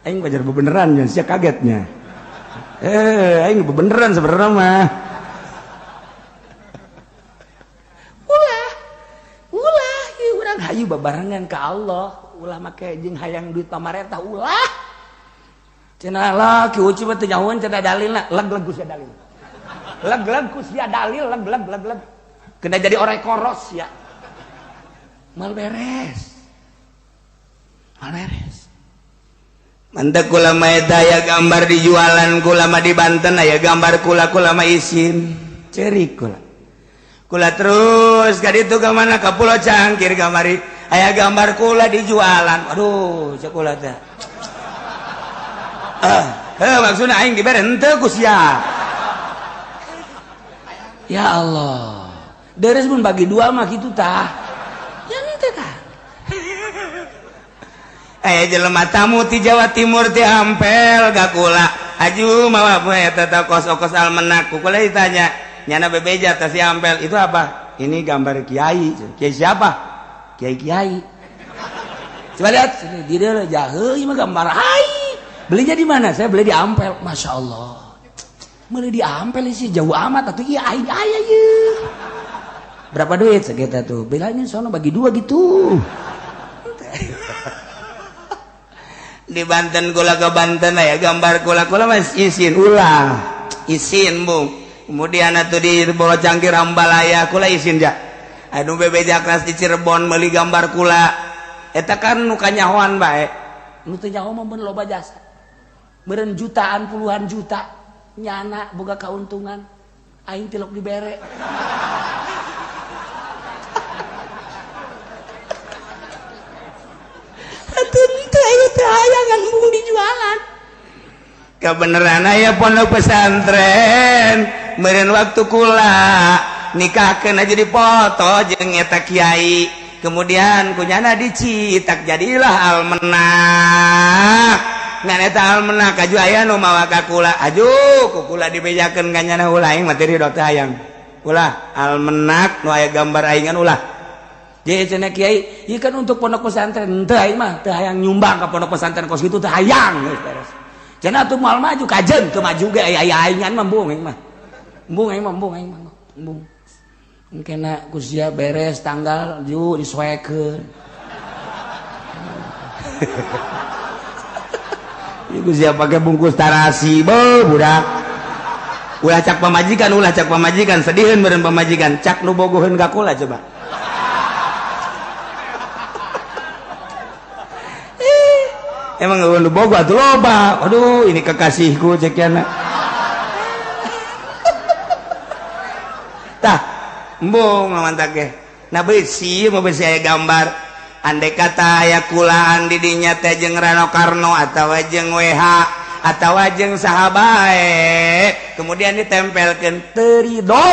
Aing wajar bebeneran nya, sia kagetnya. Aing bebeneran sebenarnya mah. Hayu babarengan ka Allah ulah make jeung hayang duit pamarentah ulah cenah lah ki uci mah teu nyahoeun cenah dalilna leg-leg ku sia dalil leg-leg ku sia dalil leg-leg leg-leg kena jadi orang koros ya mal beres mal beres mantak kula mah eta aya gambar dijualan kula mah di Banten aya gambar kula kula mah isin ceurik kula kula terus ka ditu ka mana ka Pulau Cangkir kamari aya gambar kula dijualan aduh cek kula teh heuh maksudna aing dibere henteu ku sia ya Allah deres mun bagi dua mah kitu tah ya henteu tah aya jelema tamu ti Jawa Timur ti Ampel ka kula aju mawa eta teh kos-kos almenak ku kula ditanya nyana bebeja tas si Ampel itu apa? Ini gambar kiai. Kiai siapa? Kiai kiai. Coba lihat sini di dia jahe ini mah gambar ai. Belinya di mana? Saya beli di Ampel. Masya Allah. Beli di Ampel sih jauh amat atuh iya aing aya ieu. Berapa duit segitu tuh? Bilangnya sono bagi dua gitu. Di Banten kula ke Banten aya gambar kula kula mas isin ulah. Isin bung. Kemudian atuh di Pulau Cangkir Ambalaya kula isin ja. Anu bebeja kelas di Cirebon meuli gambar kula. Eta kan nu kanyahoan bae. Nu teu nyaho mah mun loba jasa. Meureun jutaan puluhan juta nyana boga kauntungan. Aing tilok dibere.
ngajualan.
Kebenaran aya pondok pesantren meureun waktu kula nikahkeun aja dipoto jeung eta kiai, kemudian kunyana dicitak jadilah almenak. Ngan eta almenak aju aya nu mawa ka kula, aju ku kula dibejakeun ka nyana ulah aing mah teu ridho teh hayang. Ulah almenak nu aya gambar aingan ulah.
Jadi cenah kiai, ieu kan untuk pondok pesantren, henteu aing mah teu hayang nyumbang ka pondok pesantren kos kitu teu hayang geus beres. Cenah atuh moal maju kajeun teu maju ge aya aingan mah embung aing mah. Embung aing mah embung aing mah embung. Kena ku sia beres tanggal ju disoekeun.
Ieu ku sia pake bungkus tarasi beuh budak. Ulah cak pamajikan, sediheun meureun pamajikan, cak nu bogoheun ka kula coba. Emang nu bogo atuh loba. Aduh, ini kekasihku cek yana. Tah, embung mantak ge. Nah besi mah besi aya gambar. Andai kata aya kulaan di dinya teh jeung Rano Karno atawa jeung WH atawa jeung saha bae, kemudian ditempelkeun teu ridho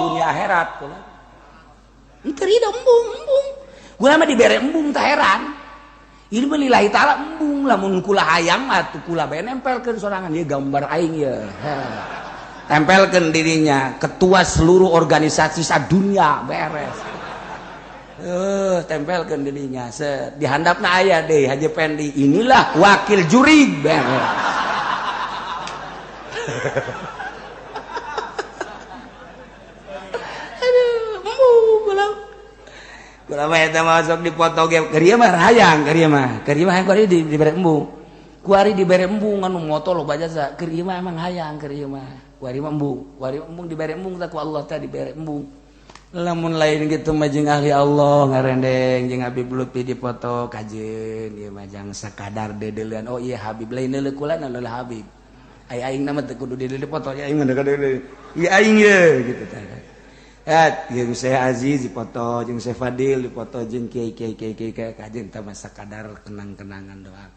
dunia akhirat kula. Teu ridho embung embung. Kula mah dibere embung tah heran. Ini melillahi ta'ala embung lamun kula hayang mah atuh kula bae nempelkeun sorangan ieu gambar aing ye.
Tempelkeun dirinya ketua seluruh organisasi sadunia beres. Tempelkeun dirinya set di handapna aya deui Haji Pendi, inilah wakil juri beres.
Aduh, embung kula.
Kula mah eta masuk dipoto ge keur ieu mah hayang, keur ieu mah. Keur ieu mah hayang kuari dibere embung.
Kuari dibere embung anu moto loba jasa. Keur ieu mah emang hayang keur ieu mah. Kuari mah embung, kuari embung dibere embung tah ku Allah teh dibere embung.
Lamun lain gitu mah jeung ahli Allah ngarendeng jeung Habib Lutfi dipoto kajeun ieu mah jang sakadar dedeuleun. Oh iya Habib lain deuleu kula na leulah Habib. Ai aing na mah teu kudu deuleu dipoto ya aing mah deuleu. Ieu aing ye gitu tah. Jeung Syekh Aziz dipoto, jeung Syekh Fadil dipoto, jeung kiai kiai kiai kiai kajeun tah mah sakadar kenang-kenangan doang.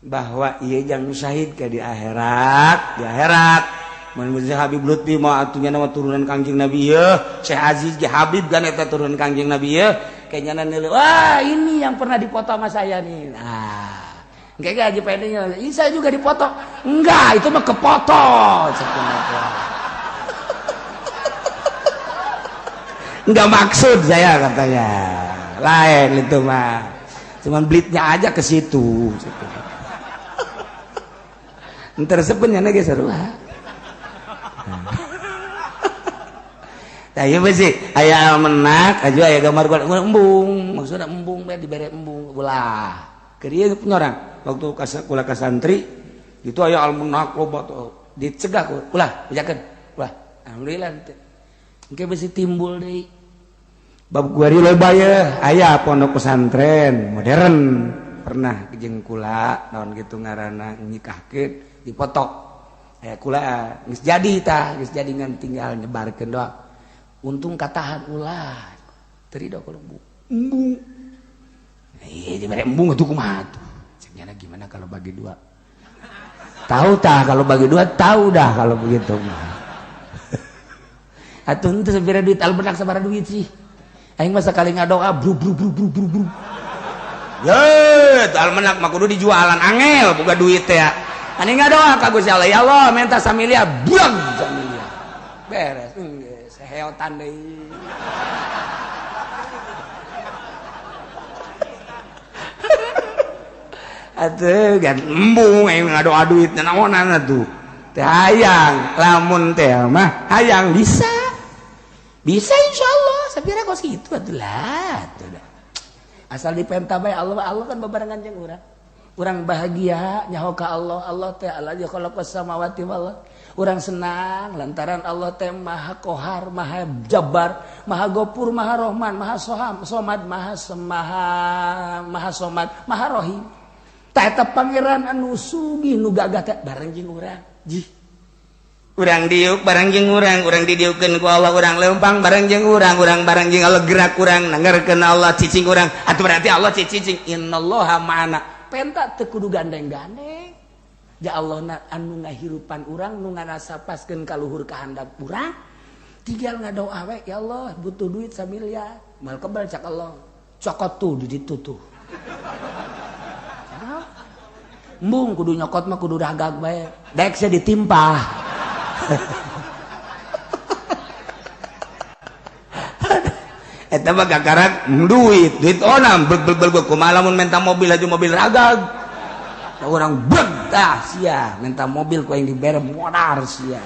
Bahwa ieu jang syahid ka di akhirat, di akhirat. Mun Habib Lutfi mah atuh nya nama turunan Kangjeng Nabi yeuh, Syekh Aziz ge Habib kan eta turunan Kangjeng Nabi yeuh,
kayaknya nanya, wah ini yang pernah dipoto sama saya nih. Nah, kayak Haji Pendinya, ini saya juga dipoto. Enggak, itu mah kepoto.
Enggak maksud saya katanya. Lain itu mah. Cuman blitnya aja ke situ. Entar sebenarnya ge seru. Tah ieu beusi aya almenak aju aya gambar embung, maksudna embung bae dibere embung ulah. Keur ieu punya orang waktu kula ka santri itu aya almenak loba dicegah ku ulah bejakeun ulah.
Alhamdulillah teh. Engke beusi timbul deui.
Bab kuari loba ye aya pondok pesantren modern pernah jeung kula naon kitu ngaranna nikahkeun
dipoto. Aya kula geus jadi tah, geus jadi ngan tinggal nyebarkeun doang. Untung katahan ulah teu ridho kalau embung. Iya dibere embung atuh kumaha tuh. Ceknya gimana kalau bagi dua?
Tahu tah kalau bagi dua tahu dah kalau begitu.
Atuh henteu sabira duit almenak sabaraha duit sih. Aing mah sakali ngadoa bru bru bru bru bru bru.
Ye, almenak mah kudu dijualan angel boga duit teh. Ani ngadoa ka Gusti Allah, ya Allah menta samilia buang samilia.
Beres geus seheotan deui.
Atuh gan embung aing ngadoa duit naonan atuh. Teh hayang lamun teh mah hayang bisa.
Bisa insyaallah, sapira kos kitu atuh lah atuh. Asal dipenta bae Allah, Allah kan bebarengan jeung urang. Urang bahagia nyaho ka Allah, Allah teh allazi khalaqas samawati wal ardh. Urang senang lantaran Allah teh Maha Kohar, Maha Jabbar, Maha Gopur, Maha Rohman, Maha Soham, Somad, Maha Semaha, Maha Somad, Maha Rohim. Tah eta pangeran anu sugih nu gagah teh bareng jeung urang. Jih.
Urang diuk bareng jeung urang, urang didiukeun ku Allah, urang leumpang bareng jeung urang, urang bareng jeung Allah gerak urang, nangarkeun Allah cicing urang. Atuh berarti Allah cicing innallaha ma'ana.
Penta teu kudu gandeng-gandeng. Ya Allah na anu ngahirupan urang nu ngarasapaskeun ka luhur kahandap urang. Tinggal ngadoa we, ya Allah butuh duit samiliar. Mal kebal cak Allah. Cokot tuh di ditu tuh. Embung kudu nyokot mah kudu ragag bae. Dek sia ditimpah.
Eta mah gagaran duit, duit onam beg beg beg kumaha lamun menta mobil aja mobil ragag.
Orang beg tah sia menta mobil ku aing dibere modar sia.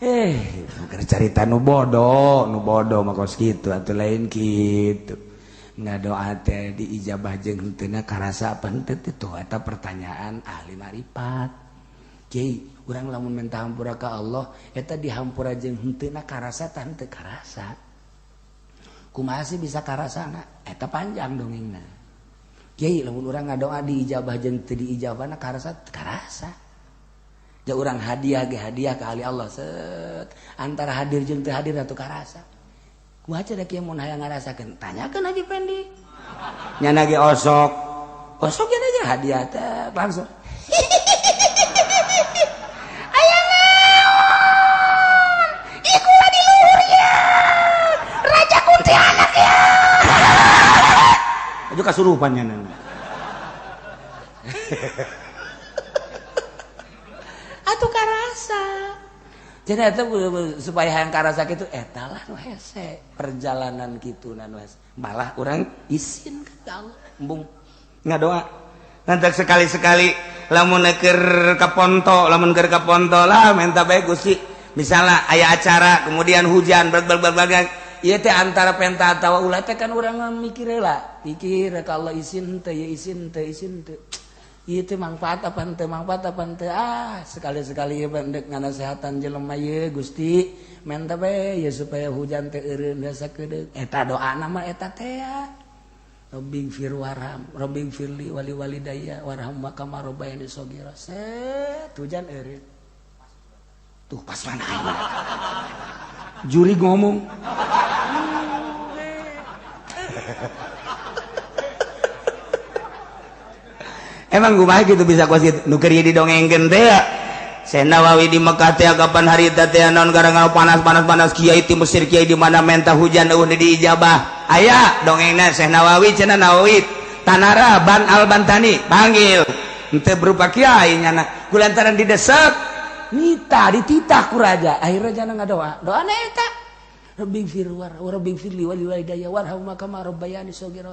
Bukan carita nu bodoh mah kos kitu atuh lain kitu. Ngadoa teh diijabah jeung henteu karasa apa henteu teh eta pertanyaan ahli marifat. Kiai, urang lamun menta hampura ka Allah eta dihampura jeung henteu karasa tah henteu karasa. Kumaha sih bisa karasana? Eta panjang dongengna. Kiai, lamun urang ngadoa diijabah jeung teu diijabahna karasa karasa. Ja urang hadiah ge hadiah ka ahli Allah set antara hadir jeung teu hadir atuh karasa. Kumaha da kieu mun hayang ngarasakeun? Tanyakeun Haji Pendi. Nyana ge osok.
Osok nya aja hadiah teh langsung.
Aya naon? Ieu kula di luhur ya. Raja kuntilanak ya.
Aju kasurupan nyana.
Atuh karasa. Jadi eta supaya hayang karasa kitu eta lah nu hese perjalanan kitu nu hese. Malah urang isin ka Allah embung
ngadoa. Nanti sekali-sekali lamun keur ka ponto, lamun keur ka ponto lah menta bae Gusti. Misalnya aya acara kemudian hujan beg beg beg
ieu teh antara penta atawa ulah teh kan urang mikir heula. Pikir ka Allah isin teh ya isin teh isin teh. Ieu teh mangfaat apa henteu mangfaat apa henteu ah sekali-sekali ieu endek nganasehatan jelema ieu Gusti menta bae ya supaya hujan teh eureun sakedeung eta doana mah eta teh ya Rabbing fir warham Rabbing firli wali walidayya warham kama rabbayani shaghira set hujan eureun tuh pas mana aing
juri ngomong emang kumaha gitu bisa kos kitu nu keur didongengkeun teh ya Syekh Nawawi di Mekah teh kapan hari teh naon gara-gara panas-panas-panas kiai ti Mesir kiai di mana menta hujan eueuh diijabah aya dongengna Syekh Nawawi cenah Nawawi Tanara Ban Al Bantani panggil henteu berupa kiai nyana kulantaran didesek
nita dititah ku raja akhirnya jana ngadoa doana eta Rabbing fir war Rabbing firli wali walidayya warham kama rabbayani shaghira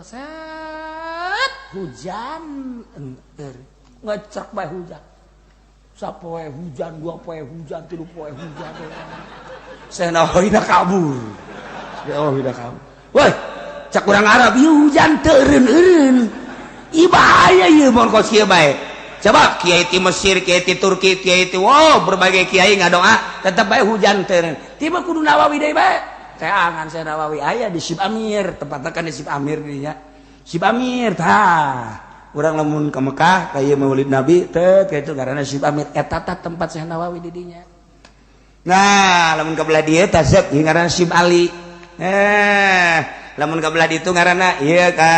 hujan ngecek bae hujan sapoe hujan dua poe hujan tilu poe hujan
Syekh Nawawi kabur ya Allah kabur woi cak urang Arab ieu hujan teu eureun-eureun ieu bahaya ieu mun kos kieu bae coba kiai ti Mesir kiai ti Turki kiai ti wow berbagai kiai ngadoa tetep bae hujan teu eureun
tiba kudu Nawawi deui bae teangan Syekh Nawawi aya di Sib Amir tempatna kan di Sib Amir dinya Sib Amir tah
urang lamun ka Mekah ka ieu Maulid Nabi teh
kitu ngaranna Sib Amir eta tah tempat Syekh Nawawi di dinya.
Nah lamun ka belah dieu tah zeuk ngaranna Sib Ali lamun ka belah ditu ngaranna ieu ka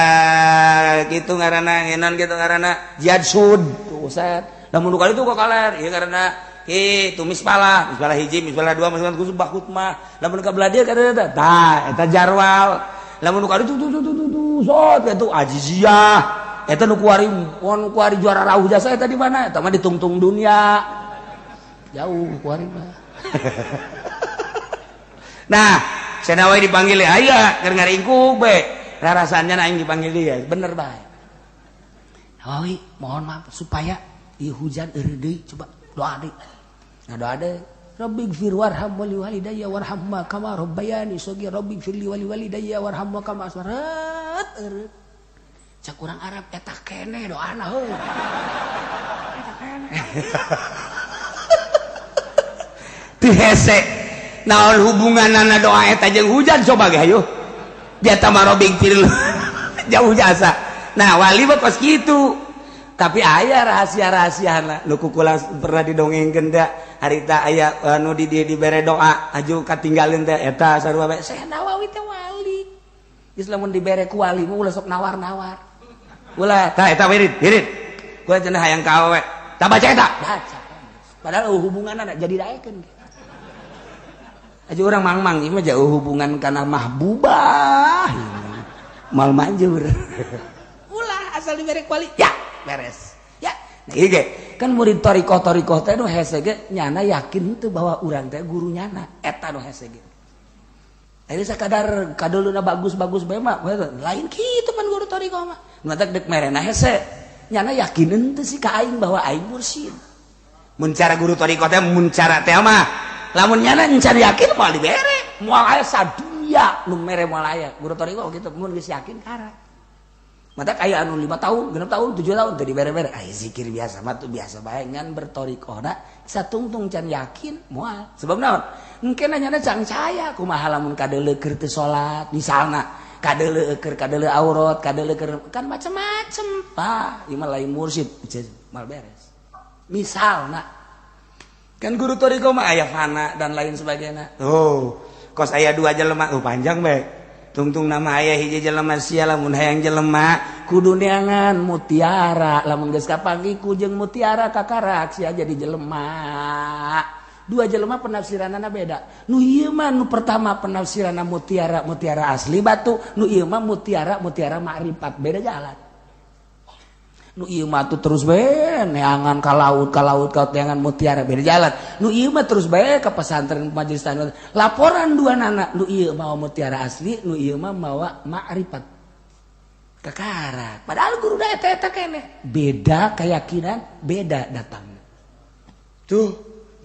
kitu ngaranna ngenon kitu ngaranna Jihad Sud
tuh set lamun ka ditu ka kaler ieu ngaranna kitu mispalah mispalah hiji mispalah dua mispalah kusubah khutmah lamun ka belah dieu ka tah eta jarwal lamun ka ditu tuh tuh tuh tuh sot eta aziziyah eta nu kuari nu kuari juara rauh jasa eta di mana eta mah ditungtung dunia jauh kuari mah.
Nah Syekh Nawawi dipanggil aya keur ngaringkuk be rarasannya aing dipanggil dia
bener bae Nawawi mohon maaf supaya ieu hujan eureun deui coba doa deui ngadoa deui Rabbi gfir warham wali walidayya warham kama rabbayani shaghira Rabbi gfirli wali walidayya warham kama asmarat eureun cak urang Arab eta keneh doana heuh eta keneh
teu hese naon hubunganna doa eta jeung hujan coba ge hayu dia mah Rabbi gfir jauh jasa nah wali mah kos kitu tapi aya rahasia-rahasiana nu kukula pernah didongengkeun teh harita aya anu di dieu dibere doa aju katinggalin teh eta sarua bae Syekh
Nawawi teh wali Geus lamun dibere ku wali mah ulah sok nawar-nawar. Ulah tah eta wirid, wirid. Gua cenah hayang ka awewe. Tah baca eta. Baca. Padahal hubunganna jadi daekeun. Aja urang mang-mang ieu mah jauh hubungan kana mahbubah. Mal manjur. Ulah asal dibere ku wali, ya beres. Ya. Nah, ieu ge kan murid thariqah-thariqah teh nu hese ge nyana yakin teu bahwa urang teh guru nyana, eta nu hese ge. Jadi sakadar kaduluna bagus-bagus bae mah lain kitu pan guru thariqah mah. Nu matak deuk merena hese. Nyana yakin henteu sih ka aing bahwa aing mursyid. Mun cara guru thariqah teh mun cara teh mah lamun nyana encan yakin moal dibere, moal aya sadunya nu mere moal aya. Guru thariqah kitu mun geus yakin kara. Matak aya anu 5 tahun, 6 tahun, 7 tahun teu dibere-bere. Aya zikir biasa mah tuh biasa bae ngan berthariqahna satungtung can yakin moal. Sebab naon? Engke nanyana can saya kumaha lamun kadeuleu keur teu salat misalna, kadeuleu keur kadeuleu aurat, kadeuleu keur kan macem-macem. Tah, ieu mah lain mursyid, mal beres. Misalna kan guru thariqah mah aya fana dan lain sebagainya. Oh, kos aya 2 jelema, oh panjang bae. Tungtung nama aya hiji jelema sia lamun hayang jelema kudu neangan mutiara, lamun geus kapanggih ku jeung mutiara kakarak sia jadi jelema. 2 jelema penafsiranana beda. Nu ieu mah nu pertama penafsiranna mutiara, mutiara asli batu, nu ieu mah mutiara, mutiara makrifat, beda jalan. Nu ieu mah tuh terus bae neangan ka laut, ka laut, ka neangan mutiara, beda jalan. Nu ieu mah terus bae ka pesantren majelis tanah. Laporan dua nana, nu ieu mawa mutiara asli, nu ieu mah mawa makrifat. Kakarak. Padahal guru da eta eta keneh. Beda keyakinan, beda datang. Tuh,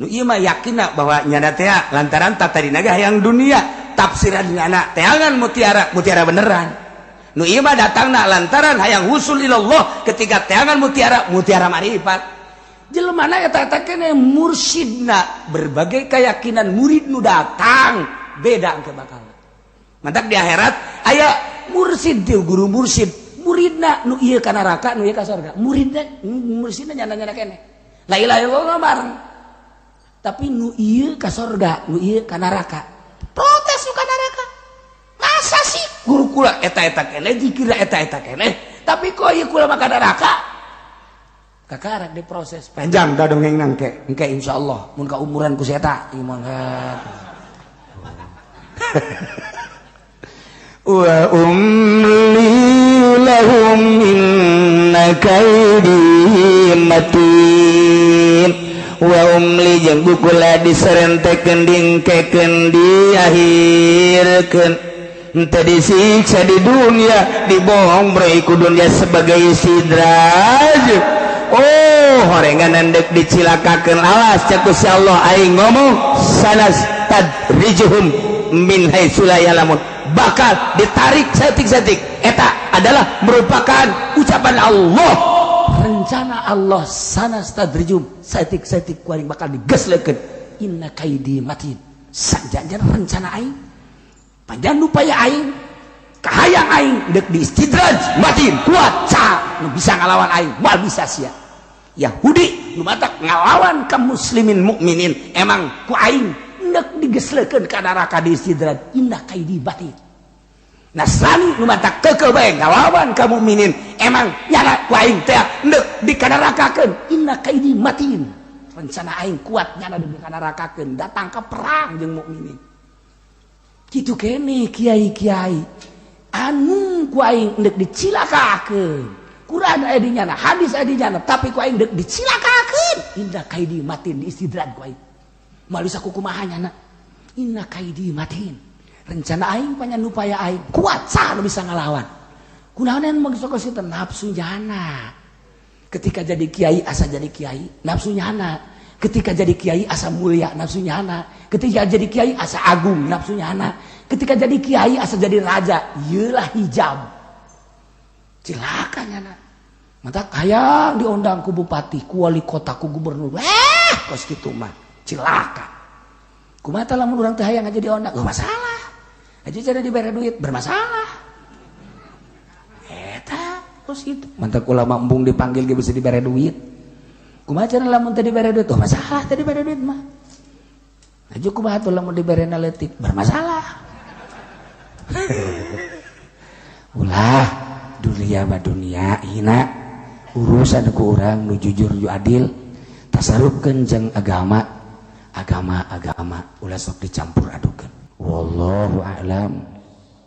nu ieu mah yakinna bahwa nyana teh lantaran tatadina ge hayang dunia, tafsiran nyana teangan mutiara, mutiara beneran. Nu ieu mah datangna lantaran hayang husul ilallah ketika teangan mutiara, mutiara marifat. Jelema na eta eta keneh mursyidna berbagai keyakinan murid nu datang beda engke bakal. Mantak di akhirat aya mursyid teu guru mursyid, muridna nu ieu ka neraka, nu ieu ka surga. Muridna mursyidna nyana-nyana keneh. La ilaha illallah bareng. Tapi nu ieu ka surga, nu ieu ka neraka. Protes nu ka neraka. Masa sih guru kula eta-eta keneh, dikira eta-eta keneh, tapi kok ieu kula mah ka neraka? Kakarak diproses panjang da dongeng nangke. Engke insyaallah mun ka umuran ku si eta ieu mah.
Wa umli lahum inna kaidi matin. Wa umli jeung kula diserentekeun dingkekeun diakhirkeun. Henteu disiksa di dunia, dibohong bre ku dunia sebagai sidraj. Oh, horengan endek dicilakakeun alas cek Gusti Allah aing ngomong sanas tadrijuhum min haitsu la ya'lamun. Bakal ditarik setik-setik. Eta adalah merupakan ucapan Allah.
Rencana Allah sanas tadrijum setik-setik ku aing bakal digeslekeun. Inna kaidi matin. Sajanjan rencana aing. Panjang upaya aing, kahayang aing deuk diistidraj matin kuat ca nu bisa ngalawan aing moal bisa sia. Yahudi nu matak ngalawan ka muslimin mukminin emang ku aing deuk digeslekeun ka neraka diistidraj. Inna kaidi batin. Nasrani nu matak keukeuh bae ngalawan ka mukminin emang nyana ku aing teh deuk dikanarakakeun. Inna kaidi matin. Rencana aing kuat nyana dikanarakakeun datang ka perang jeung mukminin. Kitu kene kiai-kiai anu ku aing deuk dicilakakeun. Quran aya di nyana, hadis aya di nyana, tapi ku aing deuk dicilakakeun. Inna kaidi matin diistidraj ku aing. Moal bisa kukumaha nyana. Inna kaidi matin. Rencana aing panyan upaya aing kuat sah nu bisa ngalawan. Kunaon mah geus sok nafsu nyana. Ketika jadi kiai asa jadi kiai, nafsu nyana. Ketika jadi kiai asa mulia, nafsu nyana. Ketika jadi kiai asa agung, nafsu nyana. Ketika jadi kiai asa jadi raja, ieulah hijab. Cilaka nyana. Mata hayang diundang ku bupati, ku wali kota, ku gubernur. Kos kitu mah cilaka. Kumaha lamun urang teh hayang aja diundang, oh masalah. Aja cara dibere duit bermasalah. Eta kos kitu. Mantak ulama embung dipanggil ge bisa dibere duit. Kumaha cara lamun teh dibere duit? Oh masalah teh dibere duit mah. Aju kumaha tuh lamun dibere leutik bermasalah. Ulah dunia mah dunia hina, urusan ku urang nu jujur nu adil, tasarufkeun jeung agama, agama agama ulah sok dicampur adukeun. Wallahu a'lam.